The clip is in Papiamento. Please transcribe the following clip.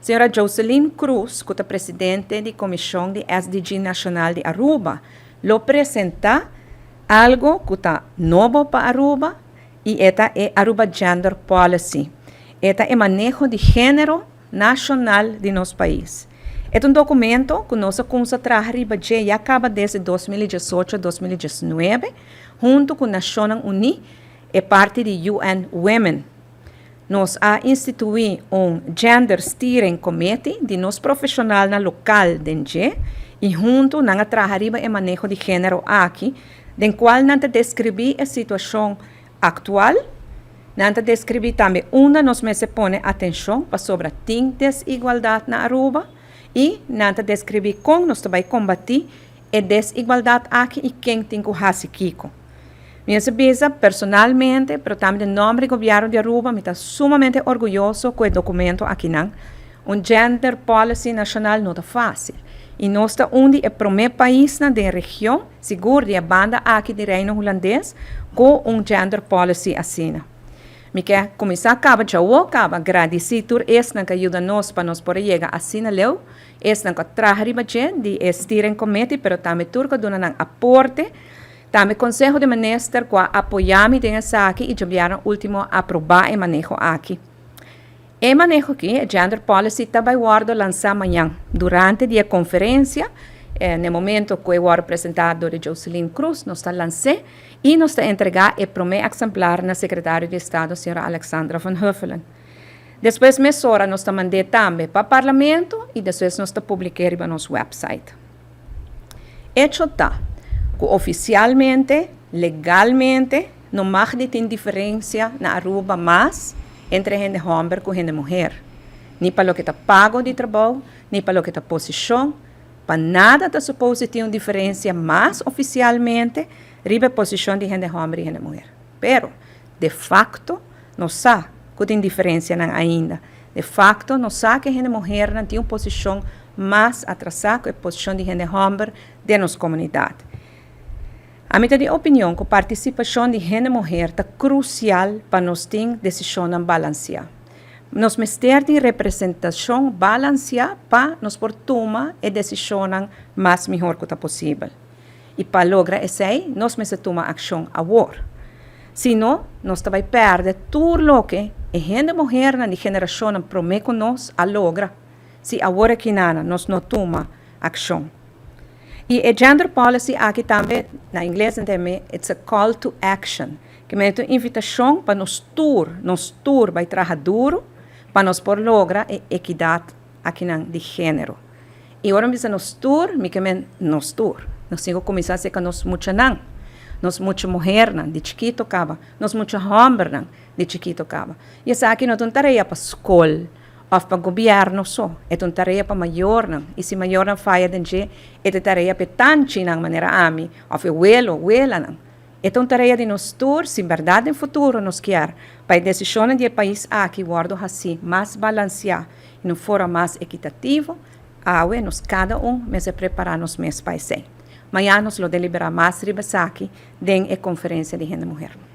Señora Jocelyn Cruz, ku ta presidente di Komishon di SDG Nashonal di Aruba, lo presentá algu ku ta nobo pa Aruba i e ta e Aruba Gender Policy. E ta e maneho di género nashonal di nos pais. E ta un dokumento ku nos a kuminsá traha riba dje ya kaba desde 2018, 2019, huntu ku Nashonnan Uní, e parti di UN Women. Nos a instituí un Gender Steering Committee di nos profeshonalnan lokal den dje i huntu nan a traha riba e maneho di género aki, den kual nan ta deskribí e situashon aktual, nan ta deskribí tambe unda nos mester pone atenshon pasobra tin desigualdat na Aruba i nan ta deskribí kon nos ta bai kombatí e desigualdat aki i ken tin ku hasi kiko. Mi a bisa personalmente, pero tambe den nòmber di gobièrnu di Aruba, mi ta sumamente orguyoso ku e dokumento akinan. Un gender policy nashonal no ta fásil. I nos ta un di e promé paisnan den region, sigur di e banda aki di Reino Hulandes, ku un gender policy asina. Mi ke kuminsá kaba djawo kaba gradisí tur esnan ku a yuda nos pa nos por a yega asina leu, esnan ku a traha riba dje di e steering committee, pero tambe tur ku a duna nan aporte. Tambe Konseho di Minister ku a apoyá mi den esaki i djabièrnè último a aprobá e maneho aki. E maneho aki, e gender policy, ta bai wòrdu lansá mañan durante di e konferensia. Na e momento ku e wòrdu presentá dor di Jocelyn Cruz, nos ta lans'é i nos ta entregá e promé eksemplar na Sekretario di Estado, señora Alexandra van Huffelen. Despues mesora nos ta mand'é tambe pa Parlamento i despues nos ta publik'é riba nos wèpsait. Echo ta ku ofisialmente, legalmente, no mag di tin diferensia na Aruba mas entre hende hòmber ku hende muher, ni pa loke ta pago di trabou, ni pa loke ta posishon, pa nada ta supos di tin un diferensia mas ofisialmente riba e posishon di hende hòmber i hende muher. Pero, de fakto, nos sa ku tin diferensianan ainda. De fakto, nos sa ku e hende muhernan tin un posishon mas atrasá ku e posishon di hende hòmber den nos komunidat. Ami ta di opinion ku partisipashon di hende muher ta krusial pa nos tin desishonnan balansiá. Nos mester tin representashon balansiá pa nos por tuma e desishonnan mas mihor ku ta posibel. I pa logra esei, nos mester tuma akshon awor. Si no, nos ta bai pèrdè tur loke e hende muhernan di generashonnan promé ku nos a logra. Si awor aki nana nos no tuma akshon. I e gender policy aki tambe, na ingles nan ta yam'é it's a call to action, ke mester ta un invitashon pa nos tur, nos tur bai traha duru pa nos por logra e ekidat akinan di género. I ora mi bisa nos tur, mi ke men nos tur. Nos tin ku kuminsá seka nos muchanan, nos mucha muhernan di chikito kaba, nos mucha hòmbernan di chikito kaba. I esaki no ta un tarea pa skol òf pa gobièrnu so, e ta un tarea pa mayornan, i si mayornan faya den dje, e ta tarea pa e tanchinan manera ami, òf e welo, welanan. E ta un tarea di nos tur, si bèrdat den futuro nos kier pa e desishonnan di e pais aki wòrdu hasí mas balansiá i na un forma mas ekitativo, awe nos kada un mester prepará nos mes pa esei. Mañan nos lo deliberá mas riba esaki den e konferensia di hende muher.